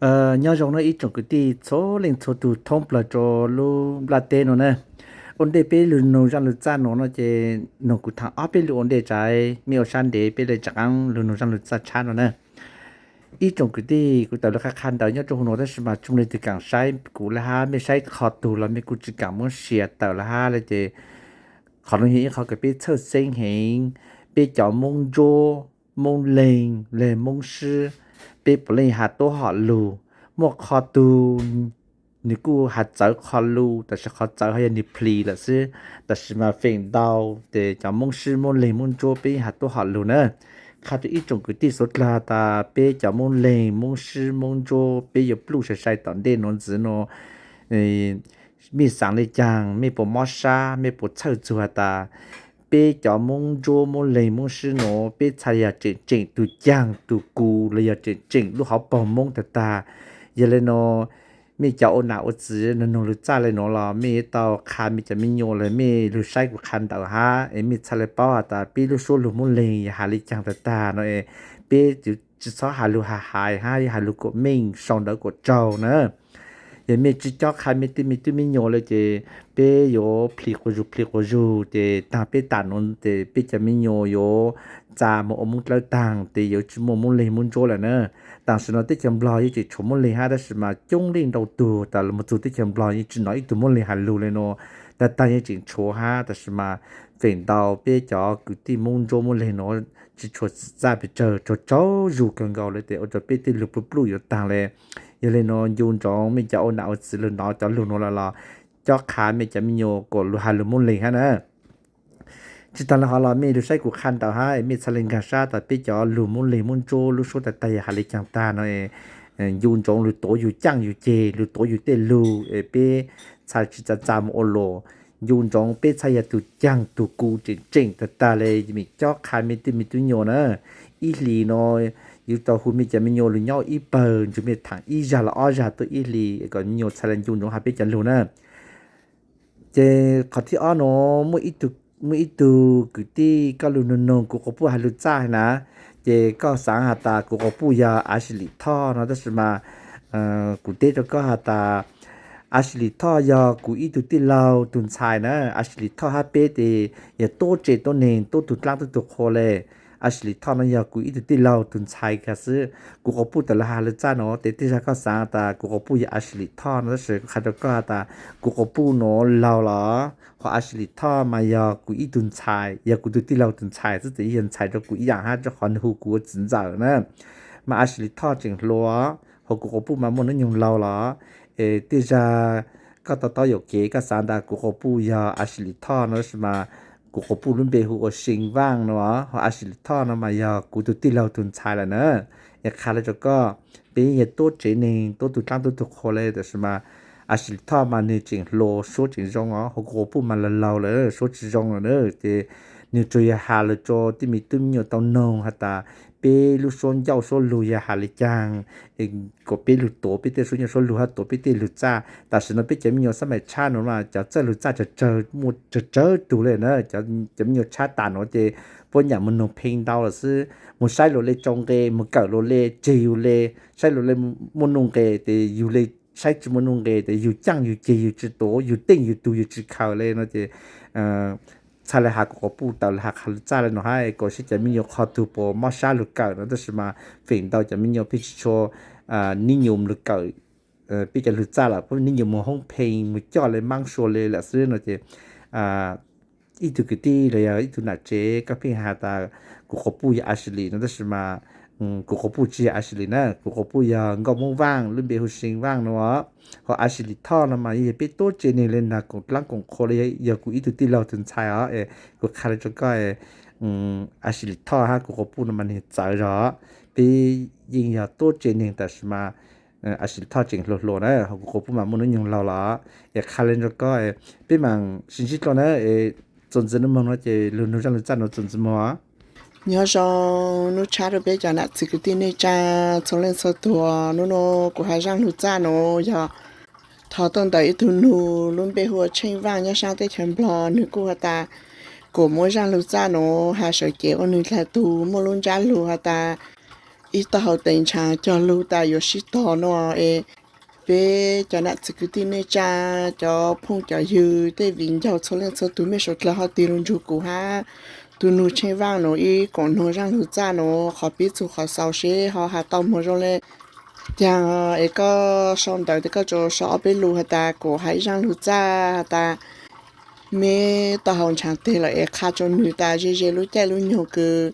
Nyob zoo no ib tsoom kwv tij txhua leej txhua tus thoob plaws rau lub nplaj teb no na. Ua ntej peb lug nug zaj lug txaj no no ces nug kuv thaam ob peb lug ua ntej tsav, mej ua sab ntev peb le rov qaab lug nug zaj lug txaj tshab no na. Ib tsoom kwv tij, kuv tawm lug qha qha ntawv nyob rua huv nuav tab sis mas tsoom leej twg kaam saib kuv le hab mej saib qhov tug los mej kuj tsi kaam muab share tawm le hab le ces qhov nuav yog ib qhov kws peb txhawj xeeb heev. Peb cov Moob Ntsuab, Moob Leeg le Moob Sib, peb puav leej has tuab hom lug. Muaj qhov tug nwg kuj has txawv qhov lug tab sis qhov txawv ho yog nwg plis lawm xwb. Tab sis mas feem ntau ces cov Moob Sib, Moob Leeg, Moob Ntsuab peb has tuab hom lug na. Qha rua ib tsoom kwv tij suav dlawg has tas peb cov Moob Leeg, Moob Sib, Moob Ntsuab peb yuav pluj sai sai tom ntej nuav ntxiv nuav, mej xaav le caag, mej puas mob sab, mej puas txhawj txug has tas peb cov Moob Ntsuab, Moob Leeg, Moob Sib nuav peb txhaj yog tseem tseem tug caag tug kuv los yog tseem tseem lub hauv paug Moob tag tag. Yog le nuav, mej cov ua nam ua txiv nug nug lug txaj le nuav los mej yuav tau qha mej cov me nyuam los mej lug saib kuv qha ntawv hab es mej txhaj le paub has tas peb lub suab lug Moob Leeg yog has le caag tag tag no es peb tsi txhob has lug has hais hab yog has lug kuam meej sau ntawv kuam tsaug na. Yog mej tsi cob qha mej tej me tub me nyuam le ces peb yuav plis quas zug plis quas zug ces taag peb tam nuav ces peb cov me nyuam yuav txav moog ua Moob Dlawb taag ces yuav tsi muaj Moob Leeg Moob Ntsuab lawm na. Tam sim no teb chaws Nplog yeej tseem tshuav Moob Leeg hab tab sis mas coob leej ntau tug tas moog txug teb chaws Nplog yeej tsi nov ib tug Moob Leeg has lug le nuav. Tag tag yeej tseem tshuav hab tab sis mas feem ntau peb cov kwv tij Moob Ntsuab Moob Leeg nuav tsi tshua txawj pes tsawg, tsaug tsaug zug kawg nkaus le ces ua rua peb tej lug pluj pluj yuav taag le. Yog le nuav ncu ntsoov mej cov ua nam ua txiv lug nov cov lug nuav lawm los cob qha mej cov me nyuam kuas lug has lug Moob Leeg hab na. Tsi taag le hov los mej lug saib kuv qha ntawv hab mej txhaj le nkaag sab tas peb cov lug Moob Leeg Moob Ntsuab lub suab tag tag yog has le caag tag no. Ncu ntsoov lug tuav yug caaj yug ceg, lug tuav yug tej lug es peb txhaj tsi txav txav moog ua luam. Ncu ntsoov peb txhaj yog tug caag tug kuv tseem tseem tag tag le. Mej cob qha mej tej me tub nyuam na. Ib hlis no yuav tau hu mej cov me nyuam lug nyob ib pawg ntsug mej thaam ib zag los ob zag tuaj ib hlis kom me nyuam txhaj le ncu ntsoov has peb cov lug na. Ces qhov thib ob nuav, muaj ib tug kwv tij koj lug nug nug kuv quas puj has lug txaj hab na, ces koj xaav has tas kuv quas puj yog Ashley Thoj no tab sis mas kuv teb rua koj has tas Ashley Thoj yog kuv ib tug tij laug tug ntxhais na. Ashley Thoj hab peb tes yog tuab tsev tuab neeg, tuab tug dlaab tuab tug qhua le. Ashley Thoj no yog kuv ib tug tij laug tug ntxhais kag xwb. Kuv quas puj tawm lug has lug txaj nuav tes tej zag koj xaav tas kuv quas puj yog Ashley Thoj no tab sis kuv qha rua koj has tas kuv quas puj nuav laug los, ho Ashley Thoj mas yog kuv ib tug ntxhais, yog kuv tug tij laug tug ntxhais xwb tes yog ntxhais rua kuv ib yaam hab rua qhov nwg hu kuv ua txiv ntxawm na. Mas Ashley Thoj tseem hluas, ho kuv quas puj mas muaj nub nyoog laug los. Es tej zag koj to taub yuam kev koj xaav tas kuv quas puj yog Ashley Thoj no tab sis mas kuv quas puj lub npe hu ua Shin Vaj no, ho Ashley Thoj no mas yog kuv tug tij laug tug ntxhais lawm na. Es qha le rua koj, peb yog tuab tsev neeg, tuab tug dlaab tuab tug qhua le tab sis mas Ashley Thoj mas nwg tseem hluas suab tseem zoo os, ho kuv quas puj mas laug laug lawm suab tsi zoo lawm na. Ces nwg tsuas yog has lug rua tej me tub me nyuam tau noog has tas peb lub suab ncauj suab lug yog has le caag, kom peb lug tuav peb tej suab ncauj suab lug hab tuav peb tej lug txaj. Tam sim no peb cov me nyuam xab maim tshab nuav mas cov txawj lug txaj tsawg tsawg, muaj tsawg tsawg tug le na. Cov me nyuam tshab tas nuav ces puab nyam moog noog phee ntau lawm xwb. Moog saib luas le tsau nqe, moog kawm luas le tseg yug le, saib luas le muaj nuj nqes tes yug le, saib tsi muaj nuj nqes tes yug caaj yug ceg yug tsi tuav, yug teej yug tug yug tsi khaws le no ces txhaj le has kuv quas puj tawm lug has qha lug txaj le nuav hab kom saib cov me nyuam qhov tug puas mob sab lug kawm no tab sis mas feem ntau cov me nyuam pheej tsi tshua nib nyum lug kawm peb cov lug txaj lawm, puab nib nyum moog hoob phee moog coj le maab sua le lawm xwb no ces ib tug kwv tij los yog ib tug nam tsev koj pheej has tas kuv quas puj yog Ashley no tab sis mas kuv quas puj tsi yog Ashley na, kuv quas puj yog Nkauj Moob Vaaj, lub npe hu Shin Vaaj no. Ho Ashley Thoj no mas yog peb tuab tsev neeg le nag koom dlaab koom qhua le, yog kuv ib tug tij laug tug ntxhais os. Es kuv qha le rua koj, Ashley Thoj hab kuv quas puj no mas nwg txawv zog, peb yeej yog tuab tsev neeg tab sis mas Ashley Thoj tseem hluas hluas na, ho kuv quas puj mas muaj nub nyoog laug los. Es qha le rua koj, peb maam sib ntsib dlua na. Txuas ntxiv nuav moog no ces lug nug zaj lug txaj nuav txuas ntxiv moog. Nyob zoo nub tshab rua peb cov nam txiv kwv tij neej tsaa txhua leej txhua tug. Nub nua kuv has zaj lug txaj nuav yog thov tuaj ntawm ib tug nug lub npe hu ua Tsheej Vaaj nyob saab teb chaws Nplog, nwg kuj has tas kuas muab zaj lug txaj nuav has sawv cev ua nwg dlhau tug muaj lub ntsab lug has tas ib taub hau tes ntshav cog lug tas yuav sib tog no es peb cov nam txiv kwv tij neej tsa, cov phooj cov ywg tej viv ncaus txhua leej txhua tus mej suav dlawg ho tig lug nrug kuv hab tus nug Tsheej Vaaj nuav ib koom noog zaaj lug txaj nuav qhov pib txug qhov xaus seb ho has tau moog zoo le caag es koj sau ntawv tes koj tsuas sau ob peb lus has tas kuv has ib zaaj lug txaj has tas meb taub hau ntshav teg lawm es qha rua nwg tas ze ze lub caij lub nyoog kws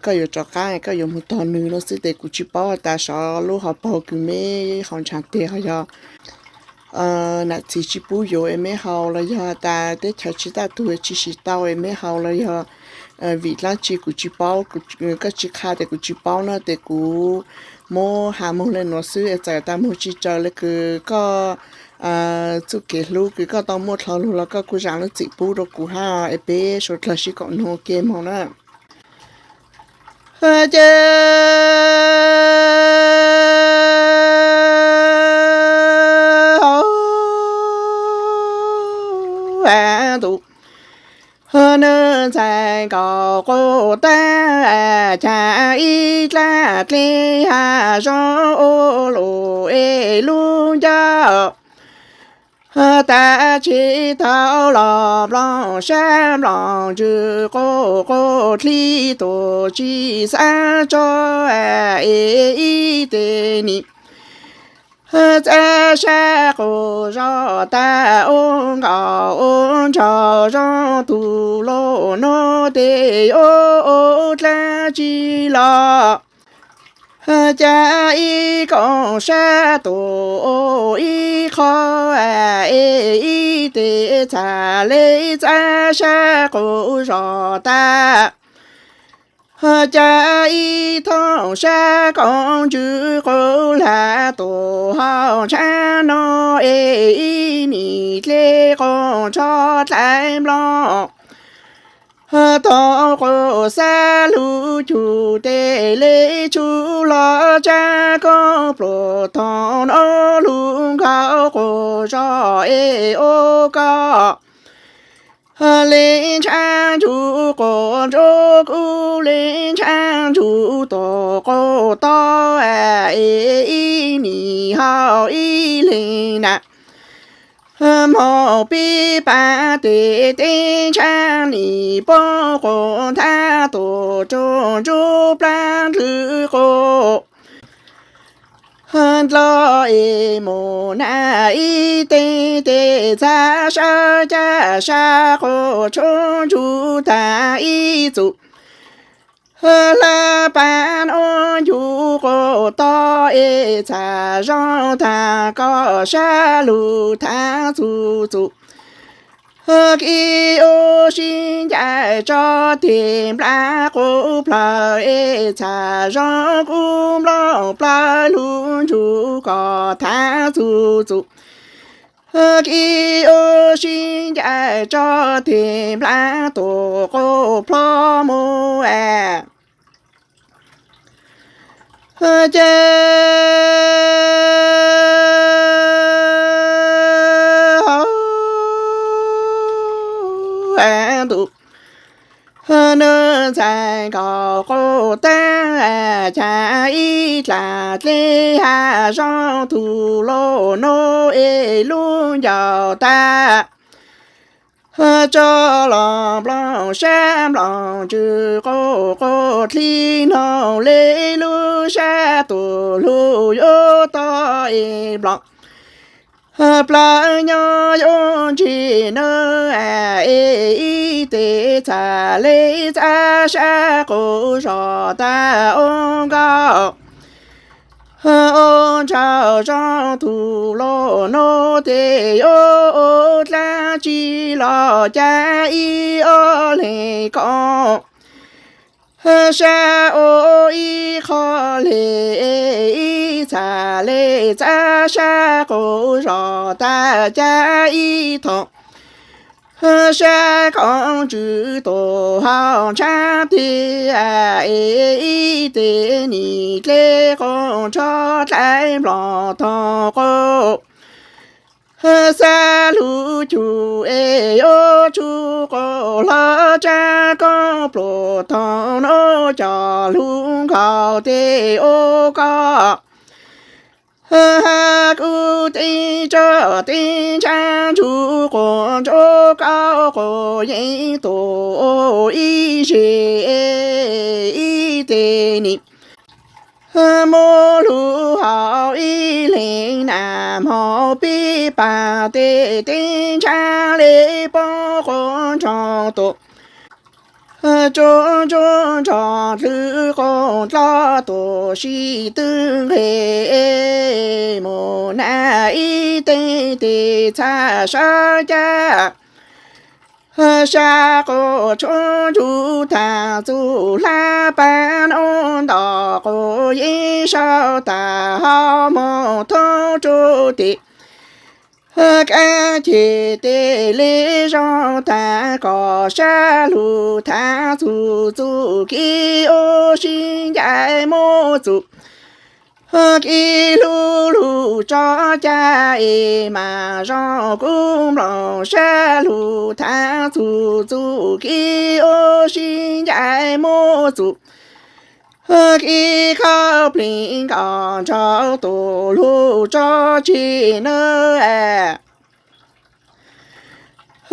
koj yuav rov qaab koj yuav moog tog nwg nuav xwb tes kuv tsi paub has tas sov lub hauv paug kws meb hau ntshav teg ho yog nam txiv tsi pub yuav es meb hau los yog has tas teb chaws tsi taj tug tsi sim tau es meb hau los yog vim dlaab tsi kuv tsi paub, koj tsi qha tes kuv tsi paub na tes kuv muab has moog le nuav xwb es txawm tas moog tsi raws le kws koj txuj kev hlub kws koj tau muaj dlhau lug los koj kuj zaam lub txim pub rua kuv hab es peb suav dlawg sib koom noog ua ke moog na. Ces nws ntxhais nkaus quas tag, chav ib dlaab dlej hab zoo ua luj es lub ncauj tas tsi tau los nplooj sab nplooj ntsws quas quas dlij tus tsi xaav tso es ib teg nim txav sab quas zog tas ua nkaus ua nraug zoo tug luj nuav tes yuav ua dlaab tsi los cas ib koom sab tuaj ua ib qho es ib teg txhaj le txav sab quas zog tas cas ib thooj sab koom ntsws quas lag tuaj hauv ntshav no es ib nim dlej quas nrho dlaim nplooj tog quas xab lug cug tes le tshum los tsa koj pluag tog no lug nkaus quas zog es ua koj le ntshav ntsug quas ntsug kuv le ntshav ntsug tuaj quas tog es ib nim hau ib leeg na. Moog pib pav tes teb ntshav nim poob quas nthab tuaj tsuj ntsug plaab ntws quas dlov es mus na ib teg tes txhaj sab ca sab quas tshum ntsug tag ib txug hlab pab nuav ncu quas tog es txhaj zoo tag koj sab lug thaab txug txug kib ua sib ncaim tso teg nplaj quas plawg es txhaj zoo kub nplooj plawg lug ntsug koj thaab txug txug kib ua sib ncaim tso teg nplaj tuaj quas plho mus ces ntuj nws ntxhais nkaus quas tag cas ib dlaab dlej hab zoo tug luj nuav es lub ncauj tag tso los nplooj sab nplooj ntsws quas quas dlij noog le lub sab tuaj lug yuav tog es nplooj plawg nyob yuav ntsig na es ib teg txhaj le txav sab quas zog tag ua nkaus ua nraug zoo tug luj nuav tes yuav ua dlaab tsi los cas ib ob leeg koom sab ua ib qho le ib txhaj le txav sab quas zog tag cas ib thooj sab koom ntsws tuaj hauv ntshav teg es ib teg nim dlej quas nrho dlaim nplooj tog quas Xab lug cug es ua tsuj quas hlo tsab koob pluas thooj nuav coj lug nkaus tes ua koj. Hab kuv teeb tsom teeb ntsab ntsuj quas ntsuj kaub quas yeeb tuaj ib zes ib teg nim. Muab lug hau ib leeg nas mos pib pas tes teeb ntsab le poob quas nrog tuaj. Tsuj ntsuj nrog dlwb quas dloj tuaj sib twb nqes mus na ib teeg tes txhaj sab caj. Sab quas tshuab ntsuj tag txuj hlab pab nuav nto quas yeeb sau tag hauv moog thoob tsuj tes. Kaab ceg tes le zoo tag koj sab lug thav txug txuj kev ua sib ncaim muaj txug kev hlub lug tso cag es mas zoo kuv mloog sab lug thav txug txuj kev ua sib ncaim muaj txug kev khawb pleev nkaus nraug tuaj lug tso tseg nawb. Ces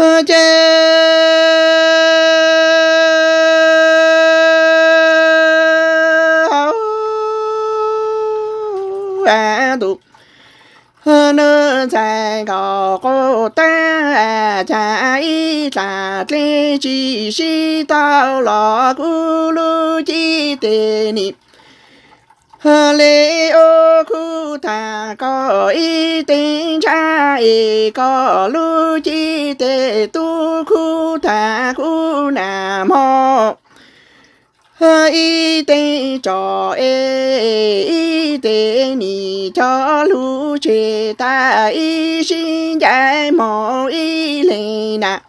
ntuj nws ntxhais nkaus quas taab cas ib dlaag dleb tsis sib tau los kuv lub cib teg nim. Le ua kuv tag koj ib teeg ntsab es koj lub cib teg tub kuv tag kuv nas mos ib teeg tsom es ib teg nim coj lug tseg tag ib sib ncaim moog ib leeg nas.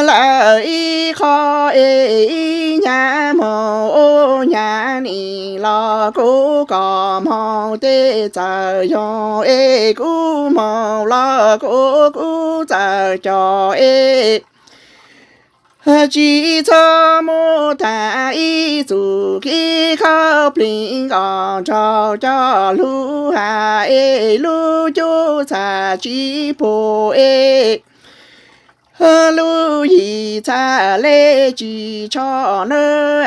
Lawm ib qho es ib nyab moog ua nyab nim los kuv koj moog tej txawj yoog es kuv moog los kuv kuv txawj coj es tsis txhob muab tag ib txuj kev khawb pleev nkaus nraug coj lug has es lub cub txhaj tsis puag es lub yim txhaj le tsis tsho nawb.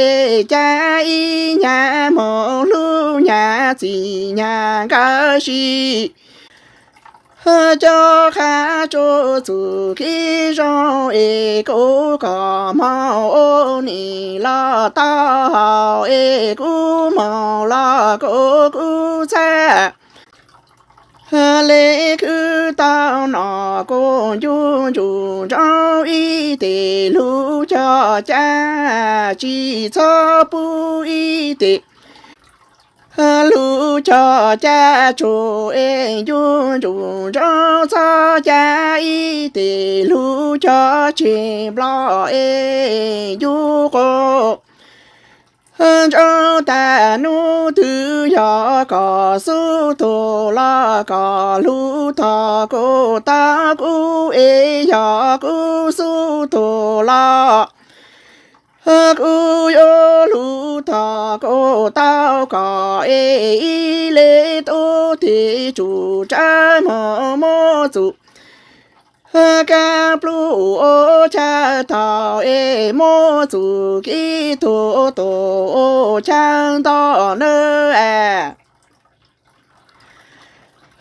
Es cas ib nyab moog hlub nyab txim nyab nkawd si coj qab tsuj txuj kev zoo es kuv koj moog ua nim los tau haus es kuv moog los kuv kuv txhaj le khwv tau no kuv ncu ncu nroo ib teg lub cog cab tsis txhob pub ib teg lub cog cab tsuag es ncu ncu nroo txhob cab ib teg lub cog tseg nplog es ncu quas nroo tag nub twg yog koj xub tuag los koj lub thov kuv tau kuv es yog kuv xub tuag los kuv yuav lub thov kuv tau koj es ib le tub tes tsum rawv moog muab txuj kab pluj ua chaw thaum es muab txuj kev tuag tuag ua chaw nto nawb.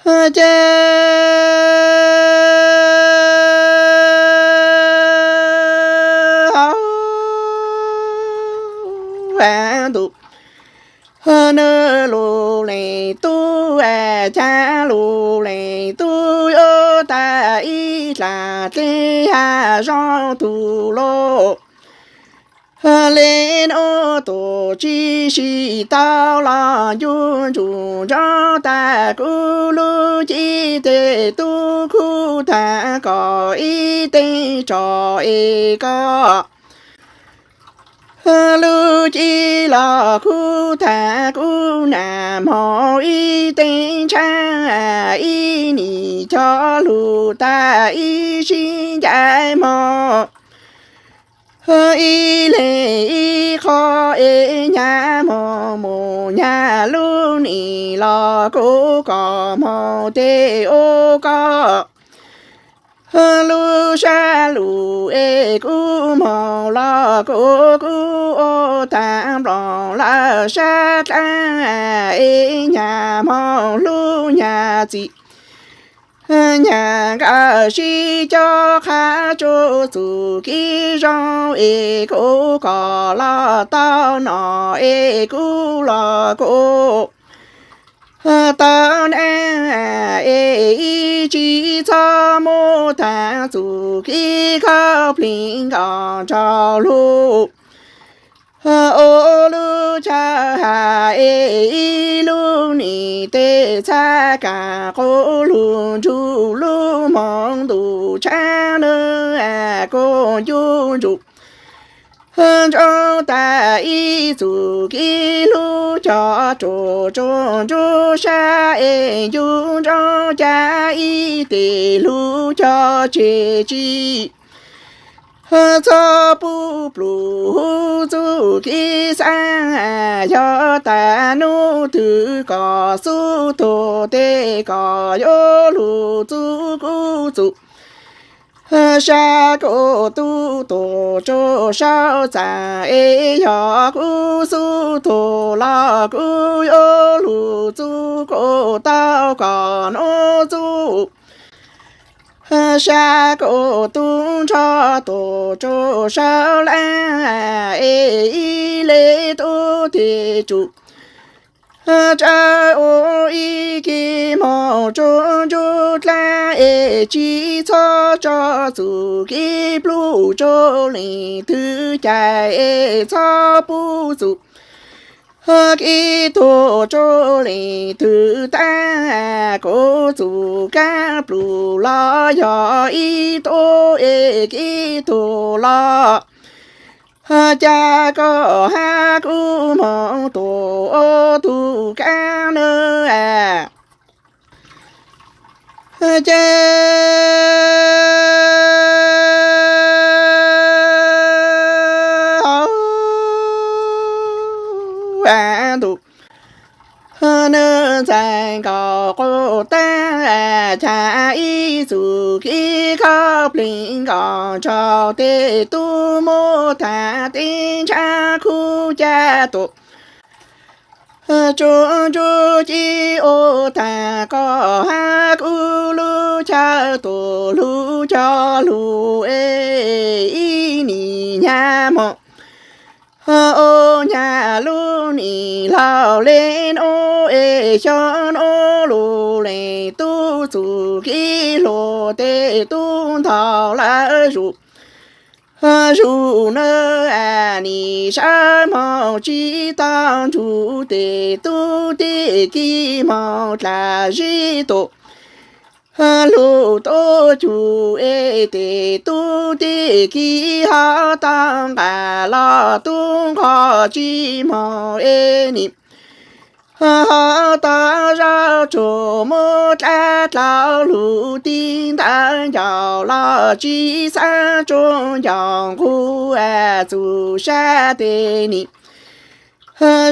Ces ntuj nws lub leej tub cas lub leej tub yuav tag ib dlaag dleb has zoo tug lug le nuav tuaj tsis sib tau los ncu ncu nroo tag kuv lub cib teg tub kuv tag koj ib teeg tsom es koj Lub cib los kuv tham kuv nam hmo ib teev tshaab, ib nim cov lug tag ib sib ncaim hmo. Ib leeg ib qho es nyag hmo mus nyag lub nim los kuv kom hmo tej ua koj. Lub sab lug es kuv hmo los kuv kuv ua tag nploos lawm sab dlaab es nyag hmo hlub nyag txim. Nyag nkawd sib cob qhab tsuj txuj kev zoo es kuv kom los tau no es kuv los kuv tau na es ib tsis txhob muab tag txuj kev khaub plig nkaus nraug lug. Ua lub chaw hab es ib lub nim tej txhab kaam quv lug nrug lub hmoov ntuj tshaab na kuj ncu ntsum ntsoov tag ib txuj kev hlub cog rua tsuj ntsug sab es ncu ntsoov ca ib teg hlub cog tseg tsi. Txhob pub pluj huv txuj kev xaav, yog tag nub twg kom xub tuag tej kom yuav lug txuj kuv txuj sab kuv tub tuag tsuj saub txaam es yog kuv xub tuag los kuv yuav lug txuj kuv tau kom nub txuj sab kuv tub nrho tuag tsuj saub laab es ib leeg tub tig tsuj tsawv ua ib ke moog tsuj ntsug dlaab es tsis txhob tso txuj kev pluj tsuj leej twg cai es txhob pub txuj kev tuag tsuj leej twg taag. Kuv txuj kaab pluj los yog ib tug es kev tuag los ca koj hab kuv moog tuag ua tug kaab na. Ces hauv ntuj nws ntxhais nkaus quas taab, ca ib txuj kev khaub plig nkaus nraug tej tub muab tag teb ntshav khuv ca tuaj tsuj ntsug ci ua tag koj hab kuv lub chaw tuaj lug cog lug es ib nim nyag moog ua nyag lub nim laug le nub es xyoo nub lug leej tub txuj kev hluas tej tub ntog lawv zuj zus na. Nim sawv moog tsis tau nrug tej tub tej ki moog dlaab zib tuaj lug tuab cug es tej tub tej ki ho tau nqaj los tub nqho tsis moog es nim ho tau zaub tsuag muab dlaab dlau lug ti ntawd ncaus los tsis xaav tsuag ncaus nqug txuj sab tej nim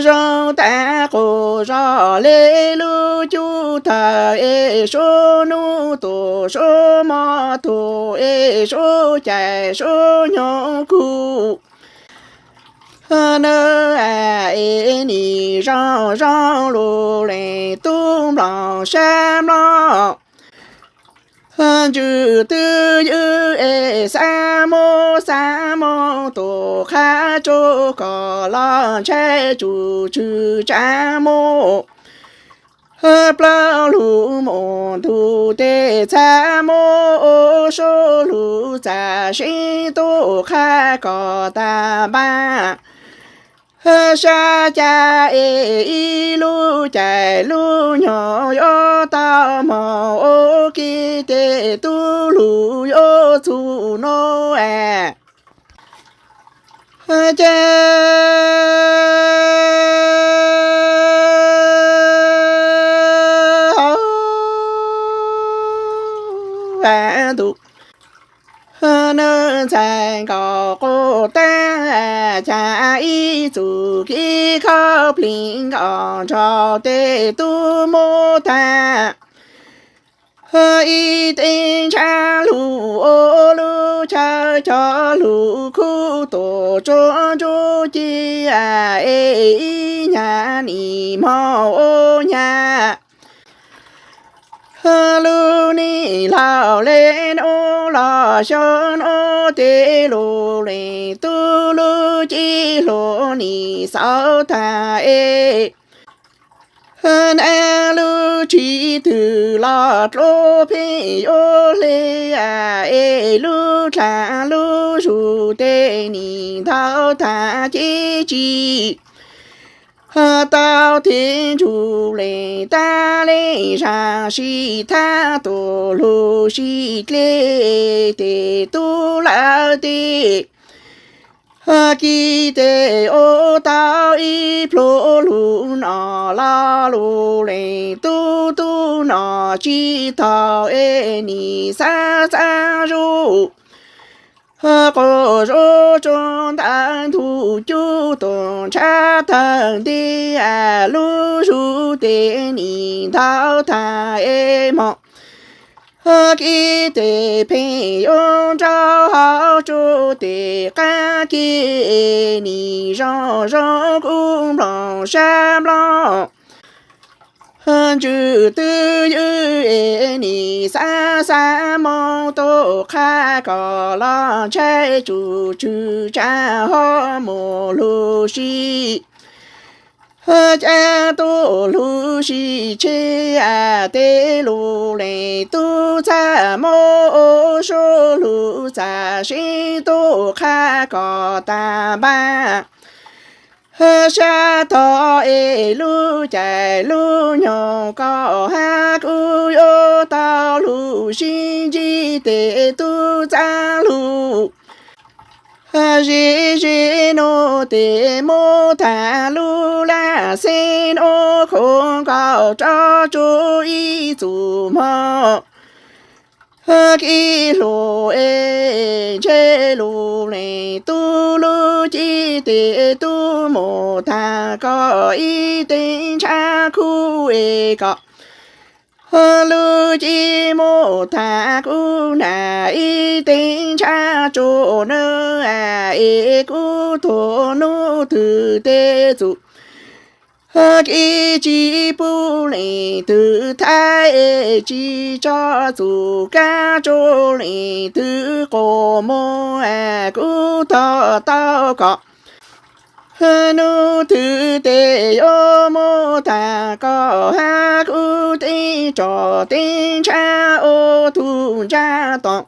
zoo tag quas zog le lub cub tawg es suab nub tuaj suab mo tuaj es suab cai suab nyoog kuv na. Es nim zoo zoo lug leej tub nplooj sab nplooj ntsws twj ywm es xab muab xab muab tuaj qhab tsuj kom los ntshai tsuj tsw tsav muab plaub lug mus ntug tej txhab muab ua suab lug txav sib tub qhab kom tag npab sab ca es ib lub cai lub nyoog yuav tau moog ua ke tej tub lug yuav txug nub es Ces ntuj nws ntxhais nkaus quj tag, cas ib txwm kib khob plig nkaus nrog tej tub muab tag. Ib teev ntshav lug ua lub chaw cog lug khuv tuam tsuag ntsuab ci, es ib nyuag nim hmo ua nyuag lub neej laug le hnub los xyoo hnub, tej lus leej tub lub cev hluas nim xauv tag es nab lub tshis twg los dluab pheej yuav hle, es lub dlaag lub zug tej nim ntau tag ces tsis tau thiaj ntsug leej tag leej zag sib thab tuaj lug sib dleb, tej tub lawv tej kib tes ua tau ib pluag lug no los lug leej tub tub no tsis tau es nim xav xav zuj quas zuj tsuag ntawm ntug cub tuam ntshav tawg nteg, lub zug tej nim ntau tag es hmo kib tes pheej yuav nrau hauv tsuag tej qab kib nim zoo zoo kub nplooj sab nplooj ntsws twb ywm es nim xav xav moog tuaj qha kom los ntshai tsuj tswg tsa ho mus lug sib cab tuaj lug sib tshe, tej lus leej tub txaj muab ua suab lug txav sib tuaj qha kom tag npaj sab tog es lub caij lub nyoog kom hab kuj yuav tau lug sib ntsib tej tub txaj lug ze ze nuav tej muab tag lub laj xeeb nuav khuv nkaus rov tsuag ib txuj hmo kib hluas es ntshe lug leej tub lub cev tej tub muab tag kom ib teev ntshav kub es kom lub cev muab tag kuv nam ib teev ntshav tsuag nawb, es kuv tuag nub twg tej txuj kib tsis pub leej twg thaij, es tsis tso txuj kab tsuag leej twg quas muag, kuv tog tau kom nub twg tej yuav muab tag kom hab kuv teev roj teev ntshav ua tug ntsa toom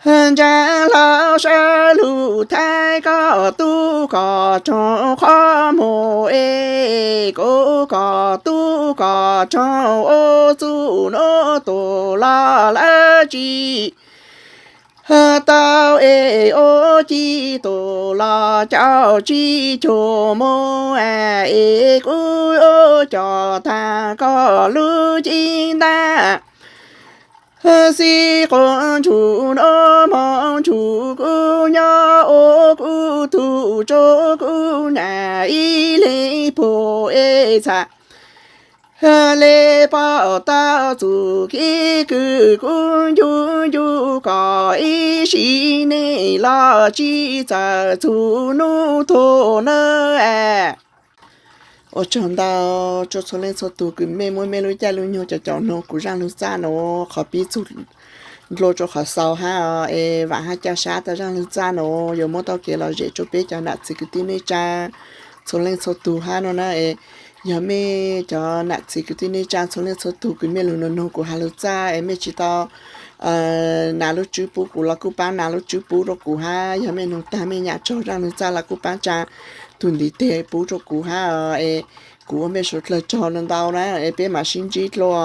ntsa hlau sawv lug thaij kom tub kom roog qhov muag, es kuv kom tub kom roog ua txuj nuav tuaj los lawv tsis tau, es ua ci tuaj los caum tsis cuag muag, es kuv ua cov tag kom lub cev ntab xib quas ntsug nuav moog ntsug kuv nyob ua kuv tug tsuag kuv nam ib leeg puag es txhaj le pom tau txuj kev kws kuv ncu ncu kom ib sim neej los tsis txawm txug nub tuag nawb. Ua tsaug ntau rua txhua leej txhua tug kws mej muab mej lub caij lub nyoog caum caum noog kuv zaaj lug txaj nuav, qhov pib txug dlua rua qhov xaus hab, es vaam hab ca sab tas zaaj lug txaj nuav yuav muab tau kev lom zem rua peb cov nam txiv kwv tij neej tsa txhua leej txhua tug hab nuav na. Es yog mej cov nam txiv kwv tij neej tsa txhua leej txhua tug kws mej lug noog kuv has lug txaj es mej tsis tau nav lub tswb pub kuv los kuj paab nav lub tswb pub rua kuv hab, yog mej noog tag mej nyam tsaug zaaj lug txaj los kuj paab tsa tug ntiv teg pub rua kuv hab, es kuv ua mej suav dlawg tsaug ntau na, es peb maam sib ntsib dlua.